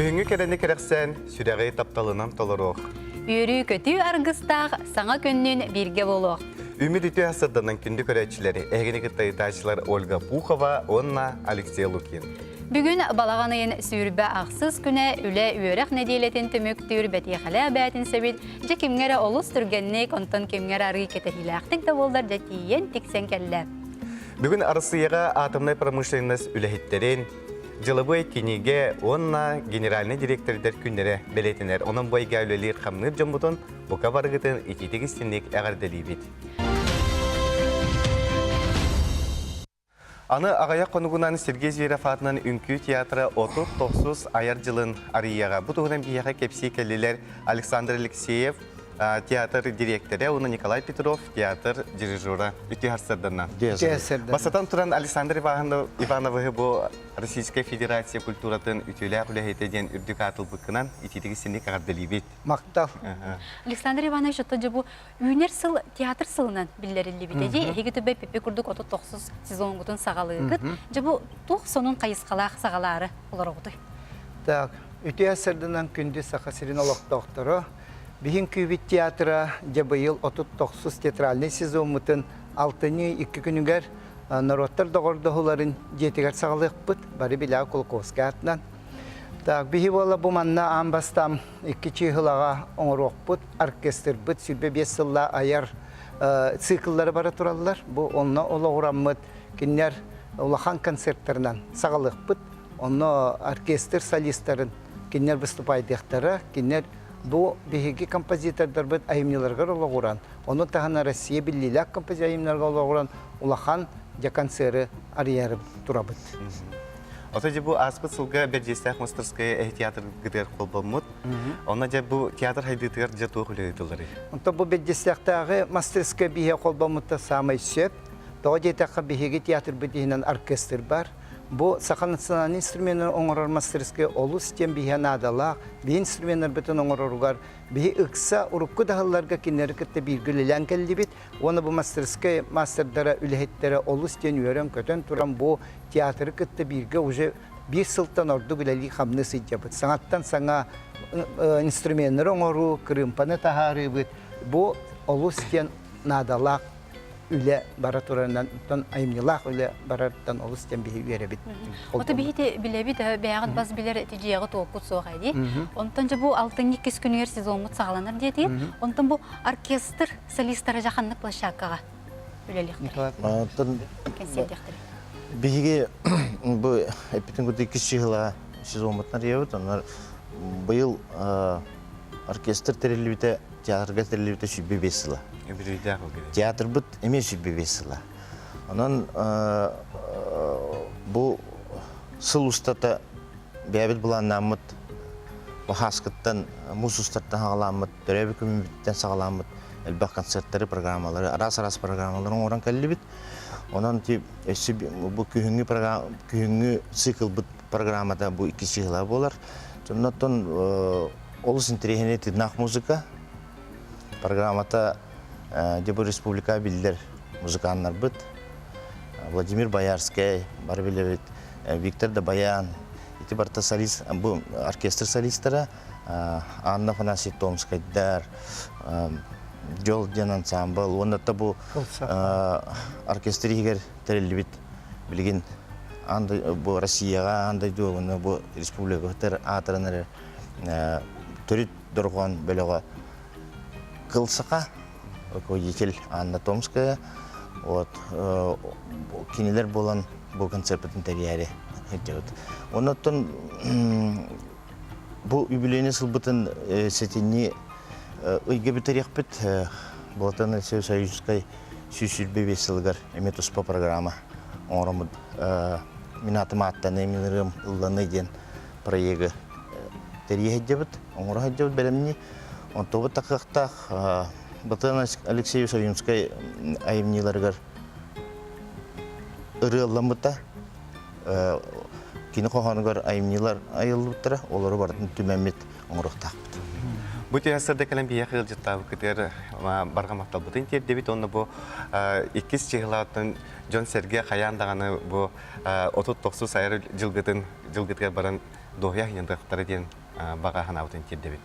Күһүҥҥү кэрэни кэрэхсээн, сүрэҕи тапталынан толоруох. Үөрүү-көтүү аргыстаах саҥа күннүүн бииргэ буолуох. Үмит үтүө сырданан күндү көрөөччүлэри, эһигини кытта ыытааччылар Ольга Пухова уонна Алексей Лукин. Бүгүн балаҕан ыйын сүүрбэ ахсыс күнэ үлэ-үөрэх нэдиэлэтин түмүктүүр бэтиэхэлээх бээтинсэбит дьэ кимҥэ эрэ олус түргэнник, онтон кимҥэ эрэ арыый кэтэһиилээхтик да буоллар дьэ тиийэн тиксэн кэллэ. Бүгүн Арассыыйаҕа атомнай промышленность үлэһиттэрин, дьылабыай кинигэ уонна генеральнай директордар күннэрэ бэлиэтэнэр. Онон бу эйгэ үлэлиир-хамныыр дьоммутун бука барыгытын итиитик-истинник эҕэрдэлиибит. Аны аҕыйах хонугунан Сергей Зверев аатынан Үҥкүү театра 39 айар дьылын арыйыаҕа. Бу туһунан биһиэхэ кэпсии кэллилэр Александр Алексеев, театр дириэктэрэ уонна Николай Петров, театр дирижера. Үтүө сарсыарданна. Бастатан туран Александр Ивановиһы бу Российскай Федерация культуратын үтүөлээх үлэһитэ диэн үрдүк аатылбыккынан итиитик истинник эҕэрдэлиибит. Махтал. Александр Иванович, оттон дьэ бу үүнэр сыл театр сылынан биллэриллибитэ дии. Эһиги түбэ пипи курдук 39 сезонгутун саҕалыыгыт. Дьэ бу туох сонун хайысхалаах саҕалаары олороҕутуй? Так, үтүө сырдынан күндү Саха сирин олохтоохторо, Биһин күүбүт театра дьэ быйыл 39 театральнай сезоммутун алтынньы икки күнүгэр норуоттар доҕордоһууларын дьиэтигэр саҕалыахпыт, бары билээ Кулаковскай аатынан. Так, биһи буола бу манна аан бастаан икки чыыһылаҕа оҥоруохпут, оркестрбыт 25 сылла айар цикллары бара тураллар. Бу онно олоҕураммыт кинилэр улахан концерттарынан саҕалыахпыт. Онно оркестр солистарын кинилэр выступайдыахтара, кинилэр бу биһиги композитордарбыт айымньыларыгар олоҕуран, ону таһынан Россия биллиилээх композитор айымньыларыгар олоҕуран улахан дьэ концеры арыйары турабыт. Ото дьэ бу ааспыт сылга Бэрдьиэстээх мастерская эһи театргытыгар холбоммут. Онно дьэ бу театр хайдыытыгар дьэ туох үлэ ыытылларый? Онтон бу Бэрдьиэстээхтээҕи мастерская биһиэ холбоммута саамай сөп. Тоҕо диэтэххэ биһиги театрбыт иһинэн оркестр бар. Бу саха национальнай инструменын оҥорор мастерская олус диэн биһиэ наадалаах. Биһи инструменнарбытын оҥороругар биһи ыкса урукку да сылларга кинилэри кытта бииргэ үлэлээн кэллибит. Уонна бу мастерскай маастардара, үлэһиттэрэ олус диэн үөрэн-көтөн туран бу театры кытта бииргэ уже биир сылтан ордук үлэлии-хамныы сылдьабыт. Саҥаттан саҥа инструменнары оҥоруу, кырыымпаны таһаарыыбыт. Бу олус диэн наадалаах үлэ бара турарынан, оттон айымньылаах үлэ барарыттан олус диэн биһи үөрэбит. Ото биһити билэбит, бэйэҕит бас билэр ити дьиэҕит уоккут суох эди. Онтон дьэ бу алтынньы иккис күнүгэр сезоммут саҕаланар диэтигит. Онтон бу оркестр солистара дьэ ханнык площадкаҕа үлэлиэхтэрэй? Оттон Кэнсиэрдиэхтэрэй? биһиги бу эппитин курдук иккис чыһыла сезоммутун арыйабыт. Онно быйыл оркестр тэриллибитэ, театрга тэриллибитэ 105 сыла. Театрбыт эмиэ 105 сыла. Онон бу сыл устата бэйэбит былааннааммыт баһааскыттан муус устартан саҕалааммыт, төрөөбүт күммүттэн саҕалааммыт элбэх концерттары, программалары, араас-араас программалары оҥорон кэллибит. Онон өссө бу күһүҥҥү күһүҥҥү циклбыт программата бу икки чыһыла буолар. Оннуттан олус интэриэһинэй тыыннаах музыка программата дьэ бу республика биллэр музыканнарбыт Владимир Боярскай, бары билэбит, Виктор Дабаян, ити барыта солист, бу оркестр солистара Анна Афанасьевна Томскайдар, Дьол диэн ансамбл уонна да бу оркестр иһигэр тэриллибит билигин бу Россияҕа аан дойду уонна бу республикатар аатыран эрэр төрүт дорҕоон бөлөҕө Кыл Саха руководитель Анна Томская вот кинилэр буолан бу концерпытын тэрийээри сылдьабыт. Оннуттан бу юбилейный сылбытын сэтинньи ыйга бүтэриэхпит. Болотан Союзскай 125 сылыгар эмиэ туспа программа оҥороммут мин атым ааттаныы, мин ырыам ылланыы диэн проегы тэрийэ сылдьабыт, оҥоро сылдьабыт бэлэмнии. Онтубут такыахтаах Батан Алексеевич Ойунскай айымньыларыгар ырыалламмыта. Кини хоһоонугар айымньылар айыллыбыттара, олору барытын түмэммит оҥоруохтаахпыт. Бу түһэ сырда кэлэн биһиэхэ ыалдьыттаабыккытыгар барҕа махталбытын тиэрдэбит уонна бу иккис чыһылааттан дьон-сэргэ хайаан даҕаны бу 39 айар дьылгытын дьылгытыгар баран дуоһуйа сынньаныахтара диэн баҕа санаабытын тиэрдэбит.